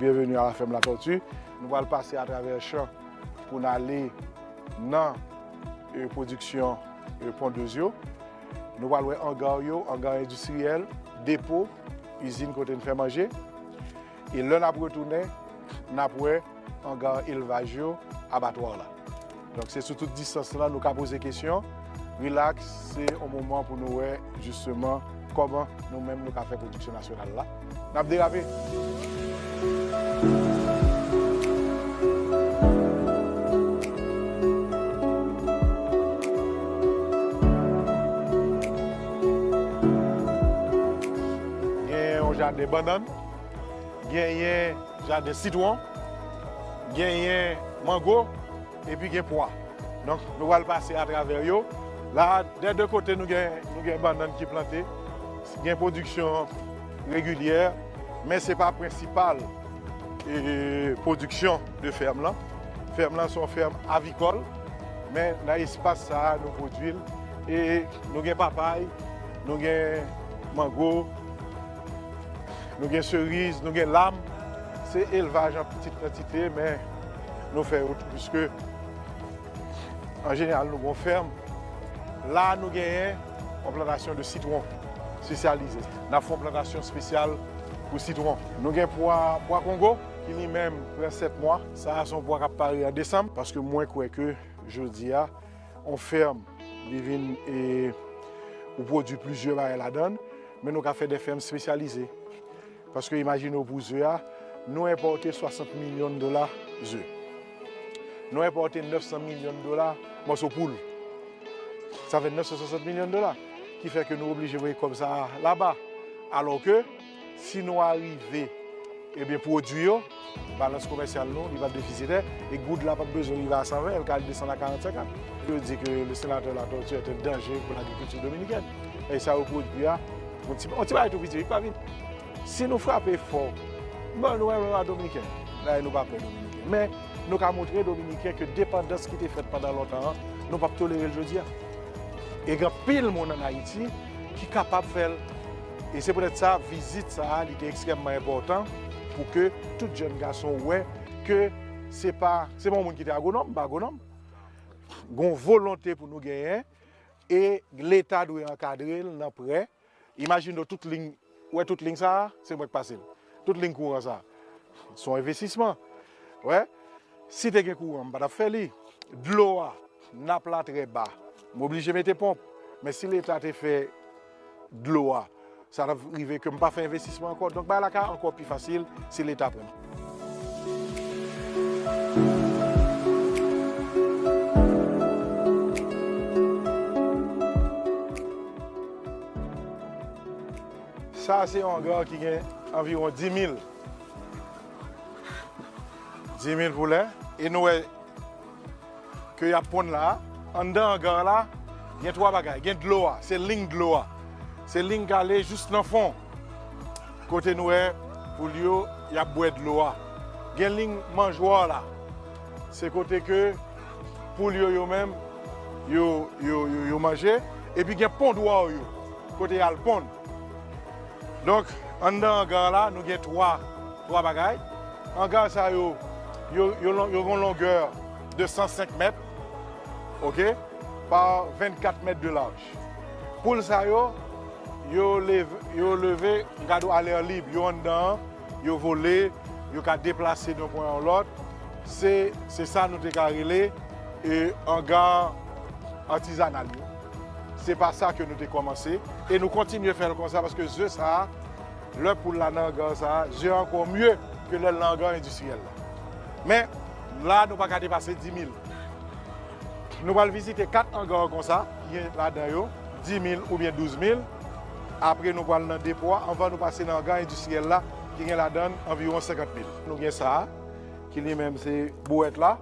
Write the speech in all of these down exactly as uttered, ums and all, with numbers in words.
Bienvenue à la ferme La Tortue. Nou pral pase atravè chan pou n ale nan e, pwodiksyon e, pondez yo. Nou pral wè anga yo, anga endistriyèl, depo, izin kote n fè manje. E lè n ap retounen, n ap wè anga elvaj yo, abatwa la. Donk, se sou tout distans lan nou ka poze kesyon. Rilaks, se yon moman pou nou wè, jisteman, kòman nou menm nou ka fè pwodiksyon nasyonal la. N ap derape. Gen yon jaden bannann, genyen jaden sitwon, genyen mango, epi gen pwa. Donk, nou pral pase atravè yo. La, dè de kote, nou gen, nou gen bannann ki plante. Gen pwodiksyon regilyè, men se pa prensipal, e, pwodiksyon de fèm lan. Fèm lan se yon fèm avicole, men nan espas sa a, nou pwodui l. E nou gen papay, nou gen mango, nou gen seriz, nou gen lam. Se elvaj an pitit kantite, men nou fè yo tou, piske an jeneral, nou gon fèm. La, nou genyen yon plantasyon de sitwon espesyalize. N ap fè yon plantasyon espesyal pou sitwon. Nou gen pwa, pwa Kongo, ki li menm pran sèt mwa. Sa a se yon pwa k ap pare an desanm, paske mwen kwè ke jodi a, yon fèm, li vin, e, ou pwodui plizyè bagay ladan l, men nou ka fè de fèm espesyalize. Paske imajine w pou ze a, nou enpòte swasant milyon dola ze. Nou enpòte nèf san milyon dola mòso poul. Sa fè nèf san swasant milyon dola. Ki fè ke nou oblije voye kòb sa a laba. Alò ke, si nou arive, ebyen, pwodui yo, balans komèsyal nou, li p ap defisitè, e goud la p ap bezwen rive a san ven, l ka al desann a karant senkant. Yo di ke le sénateur Latortue est un danger pour l'agriculture dominicaine. E sa yo pwodui a, yon ti, yon ti bagay tou piti, li pa vin. Si nou frape fò, bon, nou renmen pa Dominiken. Dayè, nou pa pè Dominiken. Men, nou ka montre Dominiken ke depandans ki te fèt pandan lontan an, nou p ap tolere l jodi a. E gen anpil moun ann Ayiti ki kapab fè l. E se poutèt sa, vizit sa a, li te ekstrèmman enpòtan pou ke tout jèn gason wè ke se pa, se pa yon moun ki te agwonòm, m pa agwonòm. Gon volonte pou nou genyen, e Leta dwe ankadre l nan prè. Imajine w tout liy, ou wè tout liy sa a, se mwen k pase l. Tout liy kouran sa a, se yon envestisman. Wè, si te gen kouran, m pa t ap fè li. Dlo a, nap la trè ba. M oblije mete ponp. Men si Leta te fè dlo a, sa t ap rive ke m pa fè envestisman ankò. Donk, bagay la ka ankò pi fasil si Leta pran. Sa a se yon anga ki gen anviwon dis mil, dis mil poulè. E nou wè ke y ap ponn la a. Anndan anga la, gen twa bagay. Gen dlo a, se liy dlo a. Se liy k ale jis nan fon. Kote nou wè poul yo, y ap bwè dlo a. Gen liy manjwa la. Se kote ke poul yo, yo menm, yo, yo, yo, yo manje. Epi gen pondwa yo, kote y al ponn. Donk, anndan anga la, nou gen twa, twa bagay. Anga sa yo, yo, yo, lon- yo gen yon longè de san senk mèt, oke, pa vennkat mèt de laj. Poul sa yo, yo leve, yo leve, gade w, alè lib, yo anndan an, yo vole, yo ka deplase de yon pwen a yon lòt. Se, se sa nou te ka rele, e, anga atizanal yo. Se pa sa ke nou te kòmanse. E nou kontinye fè l konsa, paske ze sa a, lè poul la nan anga sa a, ze a ankò mye ke lè l nan anga endistriyèl la. Men, la, nou pa ka depase dis mil. Nou pral vizite kat anga konsa, ki gen ladan yo dis mil oubyen douz mil. Apre, nou pral nan depo a, anvan nou pase nan anga endistriyèl la, ki gen ladan l anviwon senkant mil. Nou gen sa a, ki li menm se bouwèt la,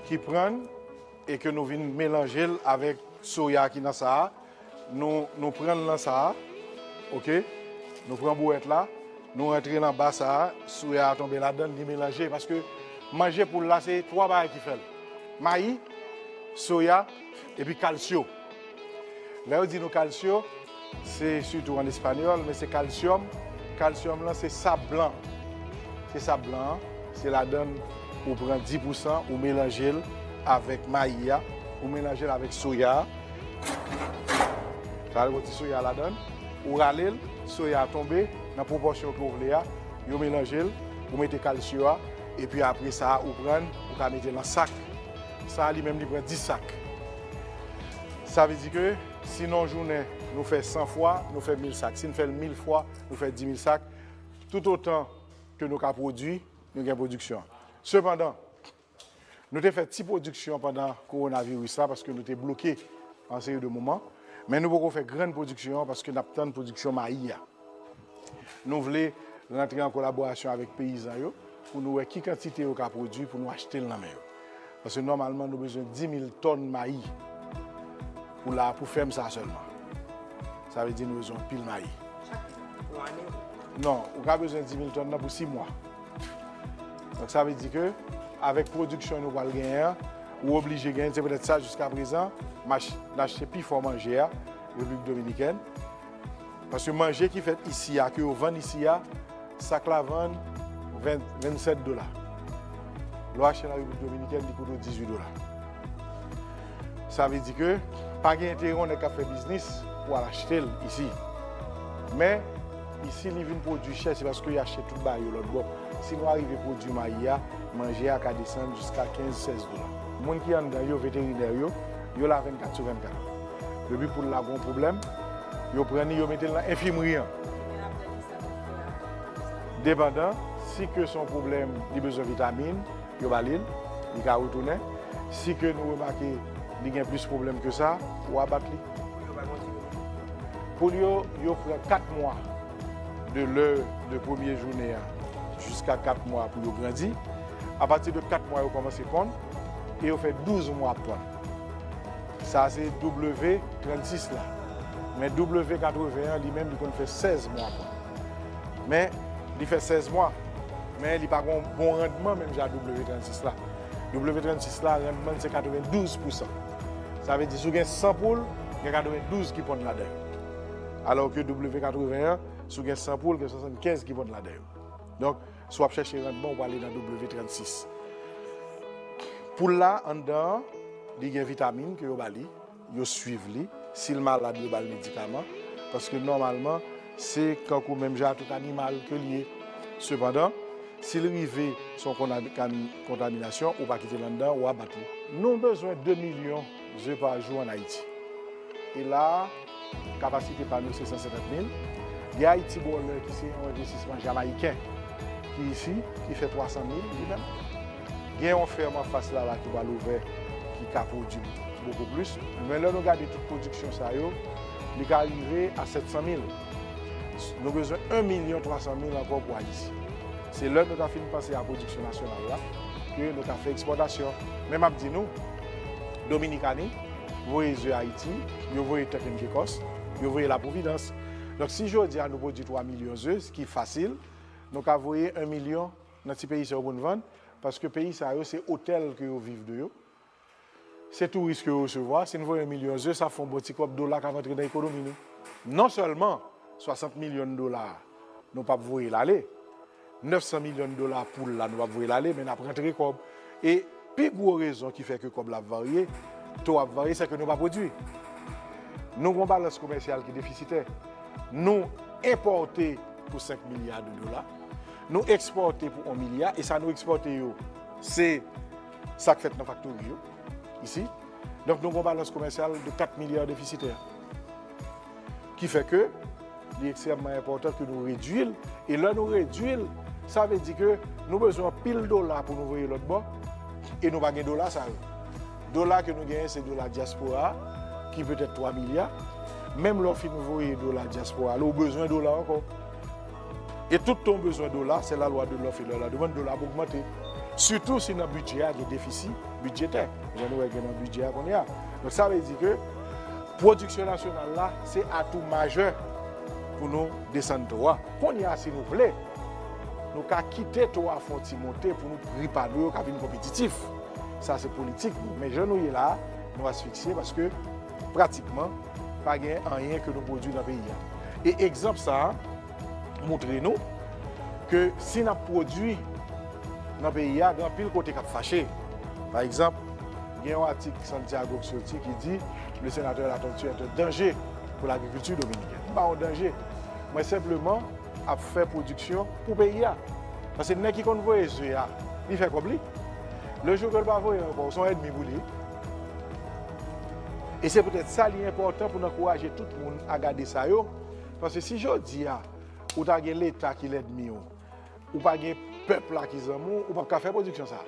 ki pran e ke nou vin melanje l avèk soya ki nan sa a. Nou, nou pran l nan sa a, oke? Nou pran bouwèt la, nou rantre l anba sa a, soya a tonbe ladan l, li melanje, paske manje poul la, se twa bagay ki fè l. Mayi, soya, epi kalsyo. Lè yo di nou kalsyo, Se sitou an espanyòl, men se kalsyòm. Kalsyòm lan se sab blan. Se sab blan an, se ladan l ou pran dis pousan, ou melanje l avèk mayi a, ou melanje l avèk soya a. Sa al pran ti soya ladan l, ou rale l, soya a tonbe nan pwopòsyon ke w vle a, yo melanje l, ou mete kalsyo a, epi apre sa a, ou pran l, ou ka mete l nan sak. Sa a li menm li pran dis sak. Sa vle di ke si nan yon jounen nou fè san fwa, nou fè mil sak. Si n fè l mil fwa, nou fè dis mil sak. Toutotan ke nou ka pwodui, nou gen pwodiksyon. Sepandan, nou te fè ti pwodiksyon pandan kowonaviris la paske nou te bloke an seri de moman, men nou poko fè grann pwodiksyon an paske n ap tann pwodiksyon mayi a. Nou vle rantre an kolaborasyon avèk peyizan yo pou nou wè ki kantite yo ka pwodui pou nou achte l nan men yo. Paske nòmalman nou bezwen dis mil tòn mayi pou la, pou fèm sa sèlman. Sa vle di nou bezwen anpil mayi. Chak pou ane? Non, ou ka bezwen dis mil tòn nan pou sis mwa. Donk sa vle di ke avèk pwodiksyon nou pral genyen an, ou oblije genyen, se poutèt sa jiska prezan, m ach-, n achte pifò manje a Repiblik Dominikèn. Paske manje ki fèt isi a, ke yo vann isi a, sak la vann ven, vennsèt dola. Lè w achte nan Repiblik Dominikèn, li koute w dizuit dola. Sa vle di ke pa gen enterè yon nèg k ap fè biznis pou al achte l isi. Men, isi li vin pwodui chè, se paske y achte tout bagay yo lòt bò. Si nou arive pwodui mayi a, manje a ka desann jiska kenz, sèz dola. Moun ki anndan yo, veterinè yo, yo la vennkat sou vennkat. Depi poul la gen yon pwoblèm, yo pran li, yo mete l nan enfimri an. Depandan, si ke se yon pwoblèm, li bezwen vitamin, yo ba li l, li ka retounen. Si ke nou remake li gen plis pwoblèm ke sa, ou abat li. Poul yo, yo pran kat mwa de lè de premye jounen an jiska kat mwa pou yo grandi. Apati de kat mwa, yo kòmanse ponn e yo fè douz mwa ap ponn. Sa se W trannsis la. Men W katreven an, li menm, li konn fè sèz mwa ap ponn. Men, li fè sèz mwa. Men, li pa gen yon bon randman menm jan W trannsis la. W trannsis la, randman l se katrevendouz pousan. Sa vle di, si w gen san poul, gen katrevendouz ki ponn ladan yo. Alò ke W katreven an, si w gen san poul, gen swasannkenz ki ponn ladan yo. Donk, si w ap chèche randman, ou prale nan W trannsis. Poul la, anndan an, li gen vitamin ke yo ba li, yo swiv li. Si l malad, yo ba l medikaman. Paske nòmalman, se kankou menm jan ak tout animal ke l ye. Sepandan, si l rive se yon kontaminasyon, ou pa kite l anndan, ou abat li. Nou bezwen de milyon ze pa jou ann Ayiti. E la a, kapasite pa nou se san senkant mil. Gen Haiti Broiler ki se yon envestisman jamayiken ki isi, ki fè twa san mil li menm. Gen yon fèm anfas la la ki pral ouvè, ki ka pwodui bokou plis. Men lè nou gade tout pwodiksyon sa yo, li ka rive a sèt san mil. Nou bezwen en milyon twa san mil ankò pou Ayiti. Se lè nou ta fin panse a pwodiksyon nasyonal la, ke nou ta fè ekspòtasyon. Men m ap di nou, Dominikani voye ze Ayiti, yo voye Turk and Caicos, yo voye La Providence. Donk, si jodi a nou pwodui twa milyon ze, ki fasil, nou ka voye en milyon nan ti peyi sa yo pou n vann, paske peyi sa yo, se otèl ke yo viv de yo. Se touris ke yo resevwa, si n voye yon milyon ze, sa fè yon bon ti kòb dola k ap antre nan ekonomi nou. Non sèlman swasant milyon dola a, nou p ap voye l ale, nèf san milyon dola poul la, nou p ap voye l ale, men n ap rantre kòb. E pi gwo rezon ki fè ke kòb la ap varye, to ap varye, se ke nou pa pwodui. Nou gen yon balans komèsyal ki defisitè. Nou enpòte pou senk milya de dola. Nou ekspòte pou yon milya, e sa nou ekspòte yo, se sa k fèt nan faktori yo, isi. Donk, nou gen yon balans komèsyal de kat milya defisitè. Ki fè ke li ekstrèmman enpòtan ke nou redui l. E lè nou redui l, sa vle di ke nou bezwen anpil dola pou nou voye lòt bò, e nou pa gen dola sa yo. Dola ke nou genyen, se dola dyaspora a, ki petèt twa milya. Menm lè w fin voye dola dyaspora a, ou bezwen dola ankò. E tout tan w bezwen dola, c'est la loi de l'offre et de la demande, dola ap ogmante. Sitou si nan bidjè a gen defisi bidjetè. Jan nou wè gen nan bidjè a kounye a. Donk, sa vle di ke pwodiksyon nasyonal la, se atou majè pou nou desann to a. Kounye a, si nou vle, nou ka kite to a fè yon ti monte pou nou pri pa nou yo ka vin konpetitif. Sa se politik nou. Men jan nou ye la a, nou asfiksye paske pratikman pa gen anyen ke nou pwodui nan peyi a. E egzanp sa a montre nou ke si n ap pwodui nan peyi a, gen anpil kote k ap fache. Pa egzanp, gen yon atik Santiago k soti ki di, le sénateur Lattortue est un danger pour l'agriculture dominicaine. M pa yon danje. Mwen senpleman ap fè pwodiksyon pou peyi a. Paske nèg ki konn voye ze a, li fè kòb li. Le jou ke l pa voye ankò, se yon ènmi pou li. E se poutèt sa li enpòtan pou n ankouraje tout moun a gade sa yo. Paske si jodi a, ou ta gen Leta ki lènmi w, ou pa gen pèp la ki zanmi w, ou p ap ka fè pwodiksyon sa a.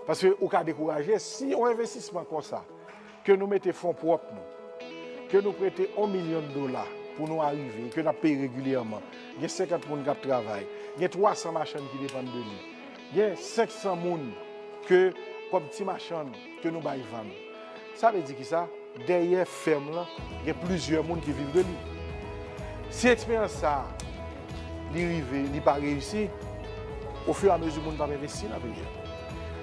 Paske ou ka dekouraje si yon envestisman konsa, ke nou mete fon pwòp nou, ke nou prete yon milyon dola pou nou arive, ke n ap peye regilyèman, gen senkant moun k ap travay, gen twa san machann ki depann de li, gen senk san moun ke, kòm ti machann, ke nou bay vann. Sa vle di kisa? Dèyè fèm lan, gen plizyè moun ki viv de li. Si eksperyans sa a, li rive, li pa reyisi, ofiramezi moun p ap envesti nan peyi a.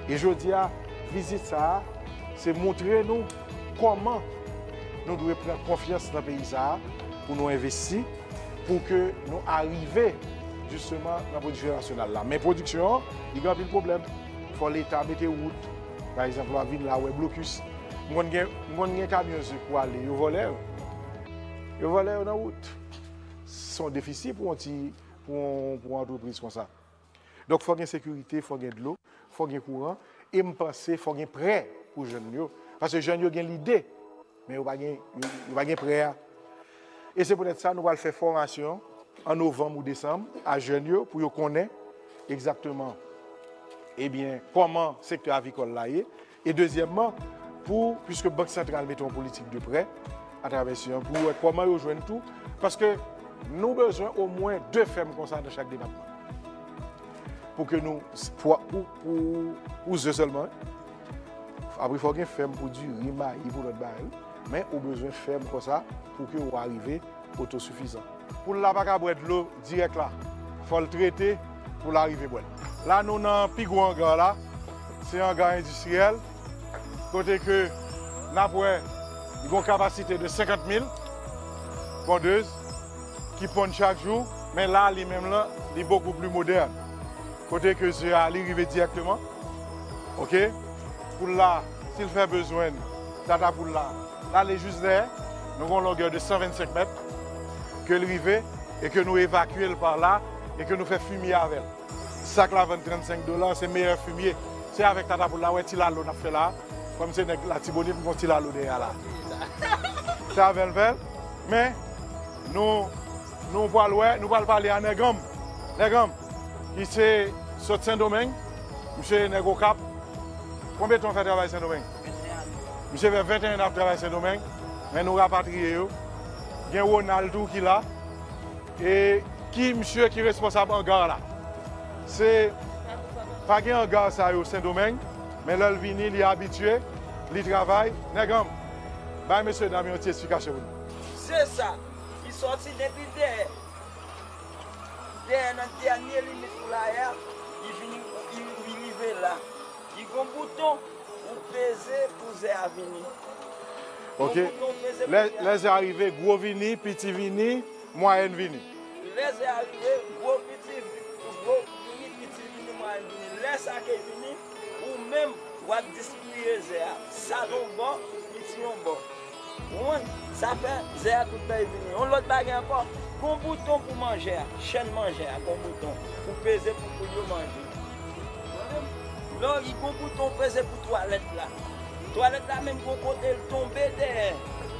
E jodi a, vizit sa a, se montre nou kòman nou dwe pran konfyans nan peyi sa a pou nou envesti, pou ke nou arive jisteman nan pwodiksyon nasyonal la. Men pwodiksyon an, li gen anpil pwoblèm. Fò Leta mete wout. Pa egzanp, w ap vin la, w wè blokis. M konn gen, m konn gen kamyon ze k pwale, yo vòlè yo. Yo vòlè yo nan wout. Se yon defisi pou yon ti, pou yon, pou yon antrepriz konsa. Donk, fò gen sekirite, fò gen dlo, fò gen kouran, e m panse fò gen prè pou jèn yo. Paske jèn yo gen lide, men yo pa gen, yo, yo pa gen prè a. E se poutèt sa, nou pral fè fòmasyon an novanm ou desanm a jèn yo pou yo konnen egzakteman, ebyen, kòman sektè avikòl la ye. E dezyèmman, pou, piske Bank Santral mete yon politik de prè atravè si an, pou wè kòman yo jwenn tou, paske nou bezwen omwen de fèm konsa nan chak depatman. Pou ke nou, pou, pou, pou, pou ze sèlman, wi. Apre, fò gen fèm pou diri, mayi, pou lòt bagay, wi. Men ou bezwen fèm konsa pou ke ou arive otosifizan. Poul la pa ka bwè dlo dirèk la. Fò l trete pou l arive bwè l. La, nou nan pi gwo anga la. Se anga endistriyèl. Kote ke n ap wè li gon kapasite de senkant mil pondez ki ponn chak jou. Men la, li menm lan, li bokou pli modèn. Kote ke ze a, li rive dirèkteman. Oke? Poul la, si l fè bezwen l, tata poul la, l ale jis dèyè. Nou gon longè de san vennsenk mèt ke l rive e ke nou evakye l pa la e ke nou fè fimye avè l. Sak la vann trannsenk dola, se meyè fimye. Se avèk tata poul la, wè ti lalo n ap fè la. Kòm se nèg Latibonit, m gon ti lalo dèyè a la. Se avè l fè l. Men, nou, nou pral wè, nou pral pale a Nèganm. Nèganm, ki se sot Sendomeng, misye nèg Okap. Konbyen tan w fè travay Sendomeng? Misye fè venteyen an ap travay Sendomeng, men nou rapatriye yo. Gen Ronald tou ki la. E ki misye ki responsab anga la? Se, pa gen anga sa yo Sendomeng, men lè l vini, li abitye, li travay. Nèganm, bay mesye dam yo yon ti esplikasyon pou nou. Ze sa, li sòti depi dèyè. Dèyè nan dènye limit poulay a, li vini, li, li rive la. Li gon bouton, ou peze pou ze a vini. Gon Ok. bouton, ou peze pou Lè, ze a lè ze a rive, gwo vini, piti vini, mwayèn vini. Lè ze a rive, gwo, piti, gwo vini, piti vini, mwayèn vini. Lè sa ke vini, ou menm, w ap distribiye ze a. Sa yon bò, piti yon bò. Ou konprann? Sa fè ze a tout bèy vini. Yon lòt bagay ankò, gon bouton pou manje a, chèn manje a, gon bouton pou peze pou poul yo manje. Lè w li gon bouton ou peze pou twalèt la. Twalèt la menm gon kote l tonbe dèyè.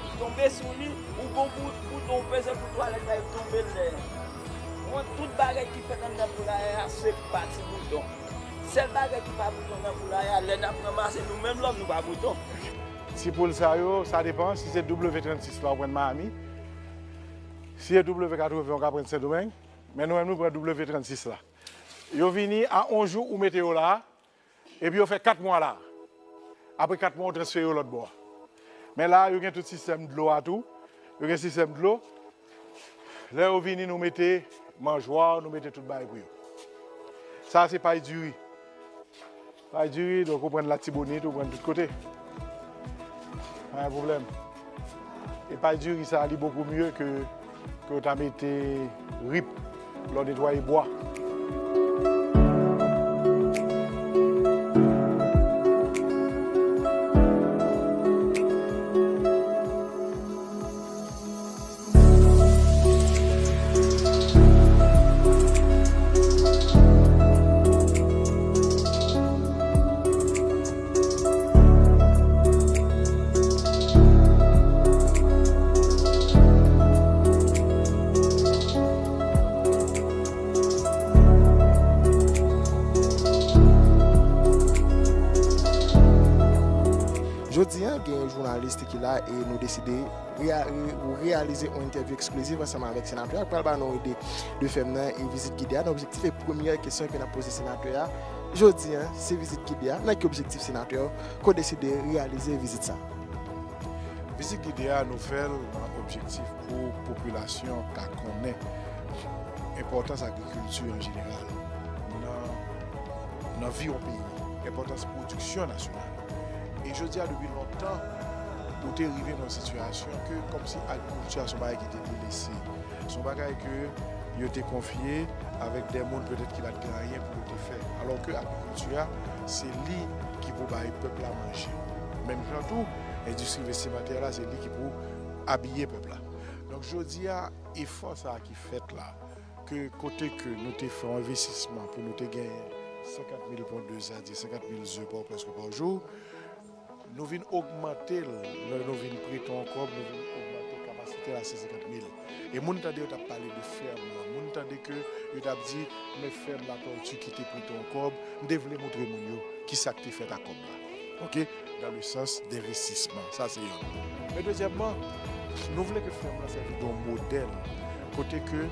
Li tonbe sou li, ou gon bout-, bouton ou peze pou twalèt la, li tonbe l dèyè. Ou konprann? Tout bagay ki fèt anndan poulay a, se pa ti bouton. Sèl bagay ki pa bouton nan poulay a, lè n ap ranmase nou menm lòm, nou pa bouton. Ti poul sa yo, sa depan. Si se W trannsis la, ou pran Miami. Si se W katreven, ou ka pran Sendomeng. Men nou menm, nou pran W trannsis la. Yo vini a on jou ou mete yo la, epi yo fè kat mwa la. Apre kat mwa, ou transfere yo lòt bò a. Men la, yo gen tout sistèm dlo a tou. Yo gen sistèm dlo. Lè yo vini, nou mete manjwa, nou mete tout bagay pou yo. Sa a se pay diri. Pay diri, donk ou pran Latibonit, ou pran tout kote. Pa gen pwoblèm. E pa diri sa, li beaucoup mieux que, que w ta mete rip lè w netwaye bwa. Jodi a, gen yon jounalis ki la e nou deside reya- re- reyalize yon entèvyou eksklizif ansanm avèk senatè a, k pral ba nou ide de fèm nan e vizit gide a. Nan objektif e premyè kesyon ke n ap poze senatè a jodi a, se vizit gide a. Nan ki objektif senatè a ko deside reyalize vizit sa? Vizit gide a, nou fè l nan objektif pou popilasyon ka konnen enpòtans agrikilti an jeneral nan, nan vi yon peyi, enpòtans pwodiksyon nasyonal. E jodi a, depi lontan, ou te rive nan yon sitiyasyon ke kòmsi agrikilti a se yon bagay ki te delese. Se yon bagay ke yo te konfye avèk de moun petèt ki pa t gen anyen pou yo te fè. Alò ke agrikilti a, se li ki pou bay pèp la manje. Menm jan tou, endistri vestimantè la, se li ki pou abiye pèp la. Donk, jodi a, efò sa a ki fèt la, ke kote ke nou te fè yon envestisman pou nou te genyen senkant mil pondez, sètadi senkant mil ze pa, prèske pa jou, nou vin ogmante l, lè nou vin prete yon kòb, nou vin ogmante kapasite l a san senkant mil. E moun tande yo t ap pale de fèm nan, moun tande ke yo t ap di, men fèm Latòti ki te prete yon kòb, m te vle montre moun yo kisa k te fèt ak kòb la. Oke? Dans le sens d'investissement. Sa se youn. Men dezyèmman, nou vle ke fèm nan sèvi de yon modèl kote ke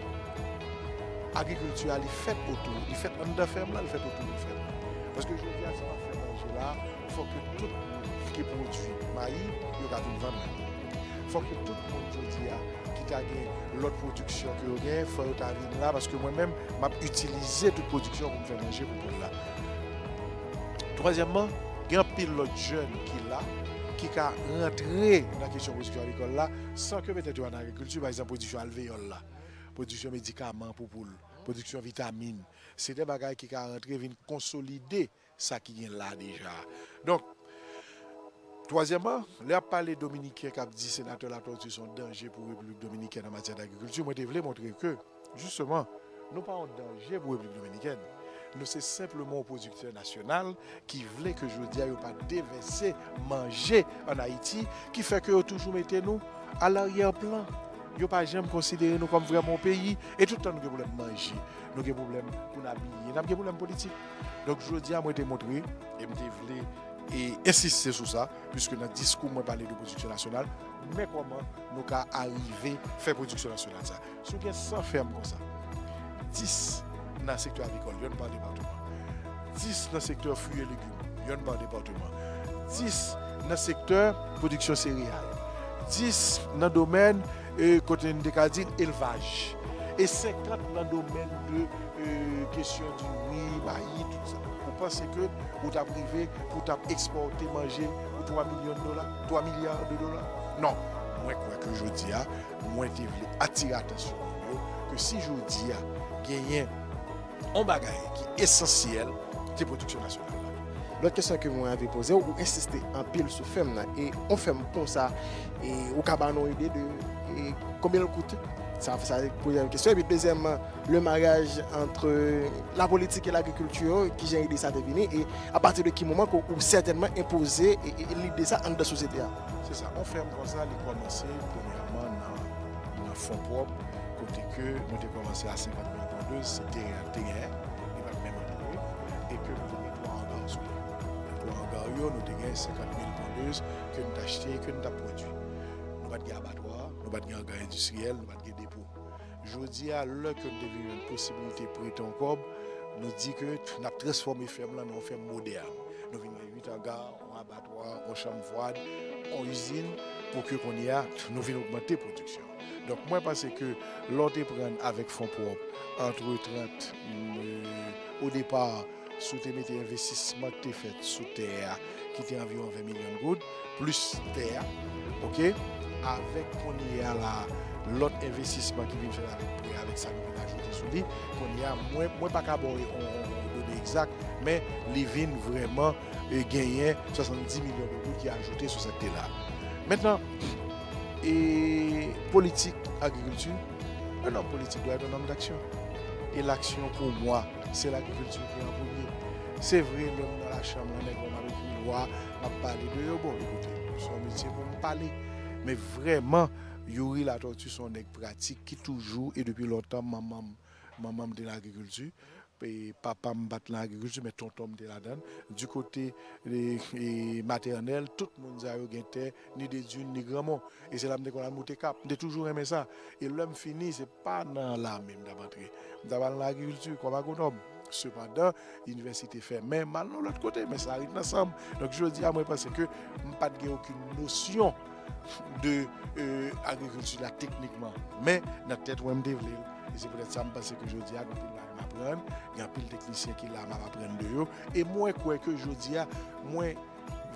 agrikilti a li fèt otou, li fèt anndan fèm nan, li fèt otou de fèm nan. Paske jodi a, si w ap fè manje la, fòk ke tout moun ki pwodui mayi, yo ka vin vann mayi. Fòk ke tout moun jodi a ki ta gen lòt pwodiksyon ke yo gen, fò yo ta vin la, paske mwen menm, m ap itilize tout pwodiksyon pou m fè manje pou poul la. Twazyèmman, gen anpil lòt jèn ki la, ki ka rantre nan kesyon pwodiksyon agrikòl la, san ke petèt yo pa nan agrikilti, pa egzanp, pwodiksyon alveyòl la, pwodiksyon medikaman pou poul, pwodiksyon vitamin. Se de bagay ki ka rantre vin konsolide sa ki gen la deja. Donk, twazyèmman, lè y ap pale Dominiken k ap di senatè Latortue se yon danje pou Repiblik Dominikèn an matyè dagrikilti, mwen te vle montre ke, jisteman, nou pa yon danje pou Repiblik Dominikèn. Nou se senpleman yon pwodiktè nasyonal ki vle ke jodi a yo pa devèse manje ann Ayiti, ki fè ke yo toujou mete nou a laryè plan. Yo pa janm konsidere nou kòm vrèman yon peyi. E tout tan nou gen pwoblèm manje, nou gen pwoblèm pou n abiye, n ap gen pwoblèm politik. Donk, jodi a, mwen te montre, e m te vle e ensiste sou sa, piske nan diskou mwen pale de pwodiksyon nasyonal, men kòman nou ka arive fè pwodiksyon nasyonal sa. Si w gen san fèm konsa, dis nan sektè agrikòl, yonn pa depatman, dis nan sektè fwi e legim, yonn pa depatman, dis nan sektè pwodiksyon sereyal, dis nan domèn, e, kote n te ka di elvaj, e senkant nan domèn de, e, kesyon diri, mayi, tout sa. Ou panse ke ou t ap rive pou w t ap ekspòte manje pou twa milyon dola, twa milya de dola? Non. Mwen kwè ke jodi a, mwen te vle atire atansyon moun yo ke si jodi a genyen yon bagay ki esansyèl, se pwodiksyon nasyonal la. Lòt kesyon ke mwen anvi poze w, ou ensiste anpil sou fèm nan, e yon fèm konsa, e ou ka ba nou ide de, e, konbyen l koute? Sa, sa se premyè kesyon. Epi dezyèmman, le mariage entre la politique et l'agriculture, ki jan ide sa te vini, e a pati de ki moman ke ou sètènman enpoze, e, e, lide sa anndan sosyete a? Se sa, yon fèm konsa, li kòmanse premyèman nan, nan fon pwòp, kote ke nou te kòmanse a senkant mil pondez, se teren an te genyen, li pa t menm antre, e ke nou te gen twa anga sou li. Nan twa anga yo, nou te gen senkant mil pondez ke n t achte, ke n t ap pwodui. Nou pa t gen abatwa, nou pa t gen anga endistriyèl, nou pa t gen depo. Jodi a, lè ke n te vin jwenn posiblite prete yon kòb, nou di ke n ap transfòme fèm lan nan yon fèm modèn. Nou vin gen uit anga, yon abatwa, yon chanm fwad, yon izin, pou ke kounye a, nou vin ogmante pwodiksyon. Donk, mwen panse ke lè w te pran avèk fon pwòp antre trant, mm, o depa, Si w te mete envestisman ki te fèt sou tè a, ki te anviwon ven milyon goud, plis tè a, oke, avèk kounye a la, lòt envestisman ki vin fèt avèk prè, avèk sa nou vin ajoute sou li, kounye a, mwen, mwen pa ka ba w yon, yon, yon done egzak, men li vin vrèman, e, genyen swasanndis milyon de goud ki ajoute sou sektè la. Mentnan, e, politik agrikilti, un homme politique doit être un homme d'action. E laksyon pou mwen, se lagrikilti ki an premye. Se vre, lè m nan lachanm lan, nèg yo m ap ekri lwa, m ap pale de yo. Bon, ekoute, se yon metye pou m pale. Men vrèman, Youri Latortue se yon nèg pratik ki toujou, e depi lontan, manman m, manman m te nan agrikilti. E papa m pa t nan agrikilti, men tonton m te ladan l. Du kote, e, e, matènèl, tout moun sa yo gen tè, ni de Dune, ni Granmon. E se la m te konn al moute kap. M te toujou renmen sa. E lè m fini, se pa nan lame m t ap antre. M t ap al nan agrikilti kòm agwonòm. Sepandan, inivèsite fèmen, m al nan lòt kote, men sa ret nan san m. Donk, jodi a, mwen panse ke m pa t gen okenn nosyon de, e, agrikilti la teknikman. Men, nan tèt mwen, m te vle l. E se poutèt sa, m panse ke jodi a, gen anpil bagay m aprann, gen anpil teknisyen ki la, m ap aprann de yo. E mwen kwè ke jodi a, mwen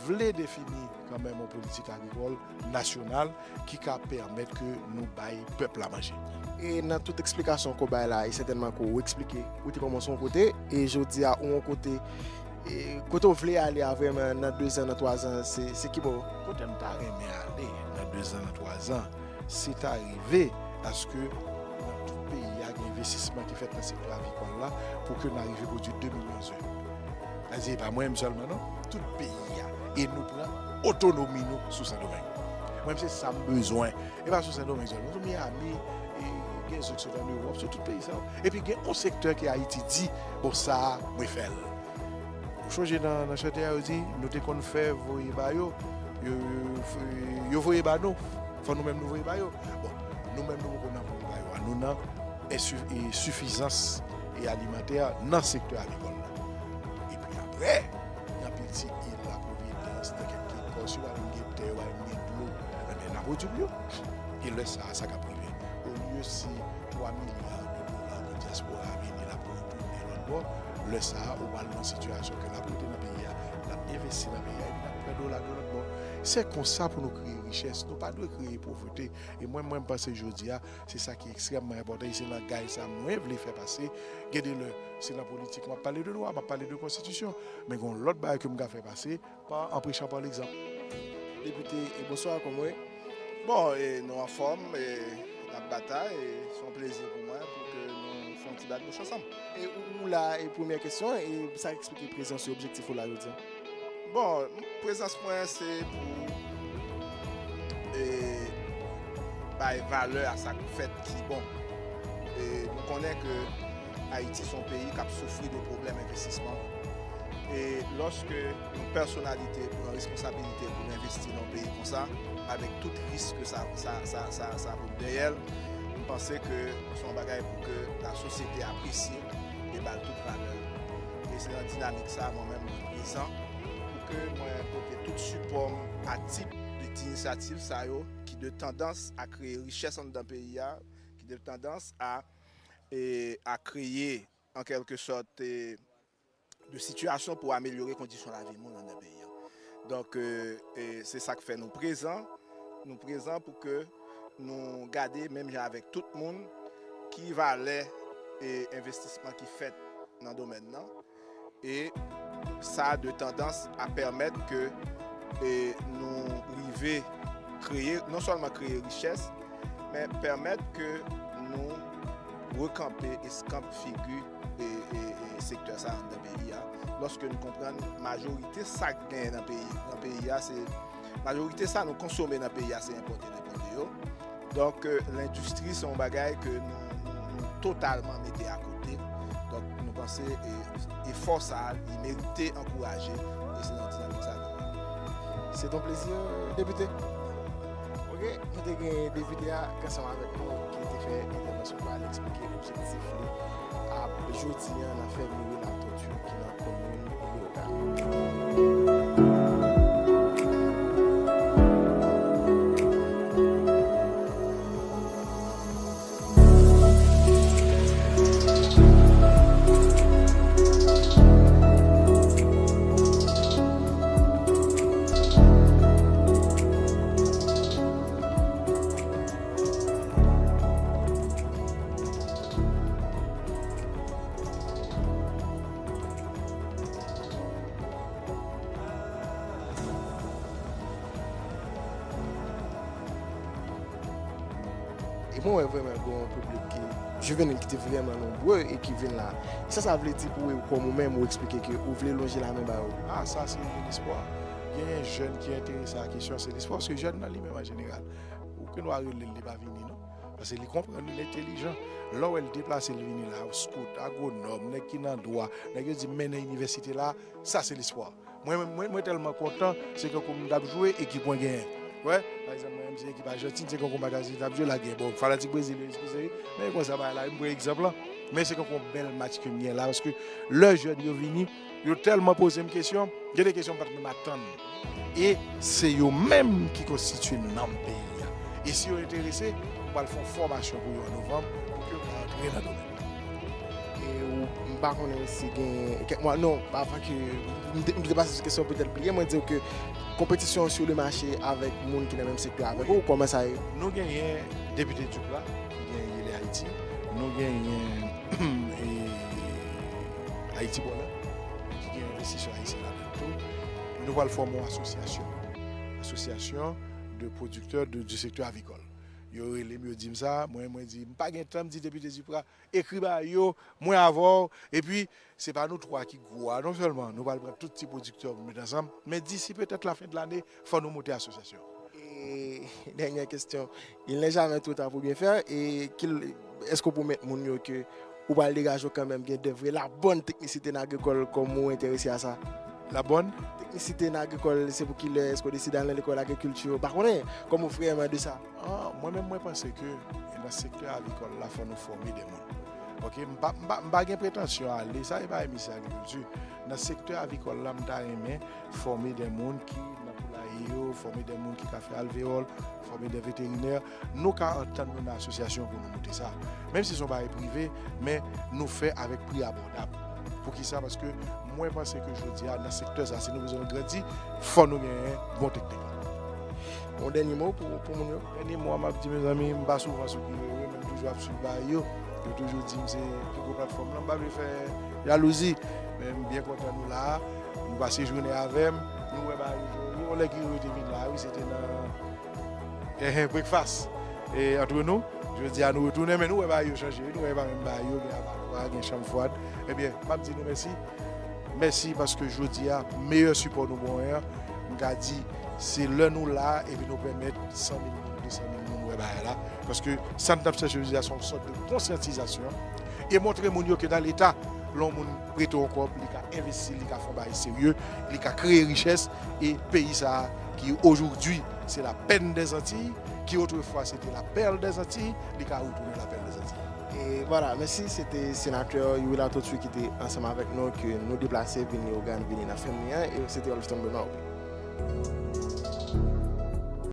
vle defini kanmenm yon politik agrikòl nasyonal ki ka pèmèt ke nou bay pèp la manje. E nan tout eksplikasyon ke w bay la, e sètènman ke w eksplike, ou te kòmanse yon kote, e jodi a, ou yon kote, e kote w vle ale a vrèman nan dezan, nan twazan, se, se ki bò? Kote m ta renmen ale nan dezan, nan twazan, se ta rive aske nan tout peyi a, gen envestisman ki fèt nan sektè avikòl la pou ke n arive pwodui de milyon ze. Sa di, e pa mwen menm sèlman, non. Tout peyi a. E nou pran otonomi nou sou Sendomeng. Mwen, se sa m bezwen. E pa sou Sendomeng sèlman. Sou Miami, e gen zòt sot ann Ewòp, sou tout peyi sa yo. Epi gen yon sektè ke Ayiti di, bon, sa a, mwen fè l. Ou chonje nan, nan chante a, yo di, nou te konn fè voye ba yo, yo, yo, yo voye ba nou, fò nou menm nou voye ba yo. Bon, nou menm nou poko nan voye ba yo a, nou nan ensi-, e sifizans e alimantè nan sektè avikòl la. Epi apre, gen anpil ti il la Providence, nan kèk, kèk kò, si w al gen tè, w al gen dlo, ebyen, n a pwodui pou yo. E lè sa a, sa k ap rive? Olye si twa milya de dola pou dyaspora a vini, l ap retounen lòt bò, lè sa a, ou pral nan sitiyasyon ke l ap rete nan peyi a, l ap envesti nan peyi a, epi l ap pran dola de lòt bò. Se konsa pou nou kreye richès. Nou pa dwe kreye povrete. E mwen, mwen, m panse jodi a, se sa ki ekstrèmman enpòtan, e se langaj sa mwen vle fè pase. Gen de lè, se nan politik, m ap pale de lwa, m ap pale de konstitisyon. Men gen yon lòt bagay ke m ka fè pase, pa, an prechan pa legzanp. Depite, e bonswa, kòman w ye? Bon, e nou anfòm, e n ap batay, e se yon plezi pou mwen pou ke nou fè yon ti bat bouch ansanm. E ou, ou la, e premyè kesyon, e sa eksplike prezans ou, objektif ou la jodi a? Bon, prezans mwen se pou, e, bay valè a sa k fèt ki bon. E nou konnen ke Ayiti se yon peyi k ap soufri de pwoblèm envestisman. E lòske yon pèsonalite pran responsabilite pou l envesti nan yon peyi konsa, avèk tout risk ke sa, sa, sa, sa, sa pote dèyè l, m panse ke se yon bagay pou ke lasosyete apresye e ba l tout valè l. E se nan dinamik sa a, mwen menm, mwen prezan pou ke mwen pote tout sipò m a tip de ti inisyativ sa yo ki de tandans a kreye richès anndan peyi a, ki de tandans a, e, a kreye, an kèlke sòt, e, de sitiyasyon pou amelyore kondisyon lavi moun anndan peyi a. Donk, e, e, se sa k fè nou prezan. Nou prezan pou ke nou gade, menm jan avèk tout moun, ki valè, e, envestisman ki fèt nan domèn nan. E sa de tandans a pèmèt ke, e, nou rive kreye, non sèlman kreye richès, men pèmèt ke nou rekanpe eskanp figi, e, e, e, sektè sa anndan peyi a. Lòske nou konprann majorite sa k genyen nan peyi, nan peyi a, se majorite sa nou konsome nan peyi a, se enpòte, enpòte yo. Donk, e, lendistri se yon bagay ke nou, nou, nou totalman mete akote. Donk, nou panse, e, efò sa a, li merite ankouraje, e se nan dinamik sa nou ye. Se yon plezi, depite. Oke, nou te gen depite a ansanm avèk nou ki te fè entèvansyon pa l, eksplike objektif li a jodi a nan fèm Youri Latortue ki nan komin Leogàn. E mwen wè vrèman gen yon piblik ki jivenil ki te vrèman nonbre e ki vin la. E sa sa vle di pou ou, kòm ou menm ou eksplike ke ou vle lonje lamen ba yo? Ah, sa se lespwa. Genyen jèn ki enterese a kesyon, se lespwa, paske jèn nan li menm an jeneral, ou ke nou a rele l, li pa vini non. Paske li konprann, li entelijan. Lè w wè l deplase, l vini la, scout, agwonòm, nèg ki nan dwa, nèg yo di m mennen inivèsite la, sa se lespwa. Mwen, mwen, mwen tèlman kontan, se kankou m t ap jwe, ekip mwen genyen. Wè, pa egzanp, mwen menm se ekip Ajantin, se kankou m pa t al si t ap jwe, l a gen. Bon, fanatik Brezil yo eskize wi, men konsa bagay la, m pran egzanp lan. Men se kankou yon bèl match ke m gen la, paske lè jèn yo vini, yo tèlman poze m kesyon, gen de kesyon m pa t menm atann. E se yo menm ki konstitye nanm peyi a. E si yo enterese, m pral fè yon fòmasyon pou yo an novanm, pou ke yo ka antre nan domèn nan. E ou, m pa konnen si gen kèk mwa, non, avan ke m te, m te pase sou kesyon, petèt bliye, mwen di w ke konpetisyon sou le mache avèk moun ki nan menm sektè avèk ou, kòman sa ye? Nou genyen Depite Duprat, ki gen Yele Ayiti, nou genyen e, Ayiti Bòlè, ki gen envestisè ayisyen ladan l tou. Nou pral fòme yon asosyasyon, asosyasyon de pwodiktè de, du sektè avicole. Yo rele m, yo di m sa, mwen, mwen di, m pa gen tan, m di Depite Duprat, ekri ba yo, mwen avè w, epi se pa nou twa ki gwo a non sèlman, nou pral pran tout ti pwodiktè pou met ansanm, men disi petèt lafen de lane, fò nou monte asosyasyon. E dènyè kesyon, il n'est jamais trop tard pour bien faire, e ki, èske w pwomèt moun yo ke ou pral degaje w kanmenm gen de vrè la bonne technicité nan agrikòl kòm ou enterese a sa? La bonne? Technicité nan agrikòl, se pou kilè, èske w deside al nan lekòl agrikilti, pa konnen, kòm ou vrèman de sa? Ah, mwen menm, mwen panse ke nan sektè avicole la, fò nou fòme de moun. Ok, m pa, m pa, m pa gen pretansyon ale, sa e pa minis agrikilti. Nan sektè avicole la, m ta renmen fòme de moun ki nan poulaye yo, fòme de moun ki ka fè alvéole, fòme de vétérinaire. Nou ka antann nou nan asosyasyon pou nou monte sa. Menm si se yon bagay prive, men nou fè avèk pri abòdab. Poukisa? Paske mwen panse ke jodi a, nan sektè sa, si nou bezwen grandi, fò nou genyen bon teknik. Yon dènye mo pou, pou moun yo? Dènye mo a m ap di, mezanmi, m pa souvan sou ki rezo, men m toujou ap swiv bagay yo. Yo toujou di m se pi gwo platfòm lan. M pa vle fè jalouzi, men m byen kontan nou la a. Nou pase jounen avè m. Nou wè bagay yo. Yon lè ki yo te vin la, wi, se te nan enhen, breakfast. E antre nou, jodi a nou retounen, men nou wè bagay yo chanje, wi, nou wè pa menm bagay yo, gen apatwa, gen chanm fwad. Ebyen, m ap di nou mèsi. Mèsi paske jodi a, meyè sipò nou ban an, m ka di, se lè nou la, epi nou pèmèt san mil moun, de san mil moun wè bagay la. Paske sa n t ap chèche jodi a, se yon sòt de konsyantizasyon. E montre moun yo ke nan Leta, lè yon moun prete yon kòb, li ka envesti, li ka fè yon bagay serye, li ka kreye richès, e peyi sa a, ki aujourd'hui, c'est la peine des Antilles, qui autrefois c'était la perle des Antilles, li ka retounen la perle des Antilles. E vwala, mèsi, se te senatè Youri Latortue ki te ansanm avèk nou, ke nou deplase vin Leyogàn, vini nan fèm li an, e se te Olston Benoît, wi.